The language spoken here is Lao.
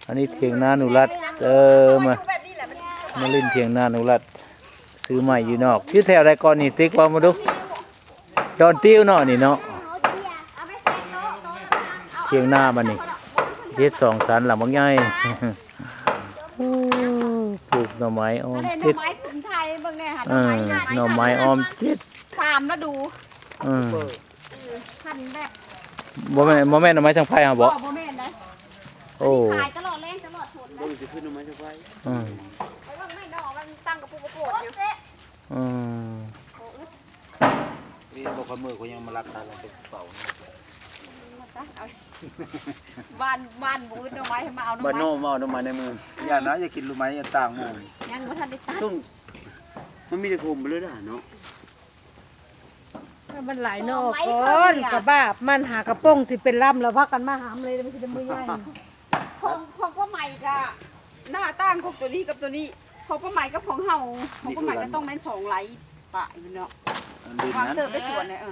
ອັນນີ້ຖຽງນາໜູລັດ ເອີ ມາ ມາຫຼິ້ນຖຽງນາໜູລັດ ຊື້ໄມ້ຢູ່ນອກ ຢູ່ແຖວໃດກ່ອນນີ້ ຕິກ ເວົ້າມາດູ ດອນຕິວເນາະ ນີ້ເນາະ ຖຽງນາບັດນີ້ ເຮັດສອງຊັ້ນ ຫຼັງບັກໃຫຍ່ ໂອ້ ປູກໜໍ່ໄມ້ອອມ ອັນນີ້ໜໍ່ໄມ້ ຕິດ ໄທເບິ່ງແດ່ຫາ ເອີ ໜໍ່ໄມ້ ໜໍ່ໄມ້ອອມ ຕິດ ສາມລະດູ ເອີ ພັນແບບ ບໍ່ແມ່ນ ບໍ່ແມ່ນໜໍ່ໄມ້ທາງໄພເຮົາບໍ? ບໍ່ ບໍ່ແມ່ນໃດ ໂອ້ ຂາຍຕະຫຼອດແລງຕະຫຼອດຝົນນະ ບໍ່ຊິຂຶ້ນໜໍ່ໄມ້ທາງໄພ ອືມ ໄປເບິ່ງໄມ້ໜໍ່ ມັນຕັ້ງກະປຸກກະໂປດຢູ່ ອືມ ໂອ້ ອຶດ ນີ້ບໍ່ ຂ້ອຍມື ຂ້ອຍຍັງມາລັກຕາລັກເປົາ ບ້ານ ບ້ານບໍ່ອຶດໜໍ່ໄມ້ ໃຫ້ມາເອົາໜໍ່ໄມ້ ບ້ານນອກມາເອົາໜໍ່ໄມ້ໃນມື ຢ່ານະ ຢ່າກິນໜໍ່ໄມ້ ຢ່າຕ່າງໝູ່ ຍັງບໍ່ທັນໄດ້ຕັດ ຊຸ່ມ ມັນມີແຕ່ຂົມເລີຍນະເນາະ. ມັນຫຼາຍໜໍ່ກ່ອນ ກະບາບມັນຫາກະປົງຊິເປັນລຳ ແລ້ວພາກັນມາຫາມເລີຍ ມັນຊິໄດ້ມື້ໃຫຍ່ ຂອງ ຂອງປ້າໃໝ່ກະໜ້າຕ່າງຂອງໂຕນີ້ກັບໂຕນີ້ ຂອງປ້າໃໝ່ກັບຂອງເຮົາ ຂອງປ້າໃໝ່ກະຕ້ອງແມ່ນສອງໄລ່ປາຍເນາະ ວາງເຕີບໄປສວນເລີຍ ເອີ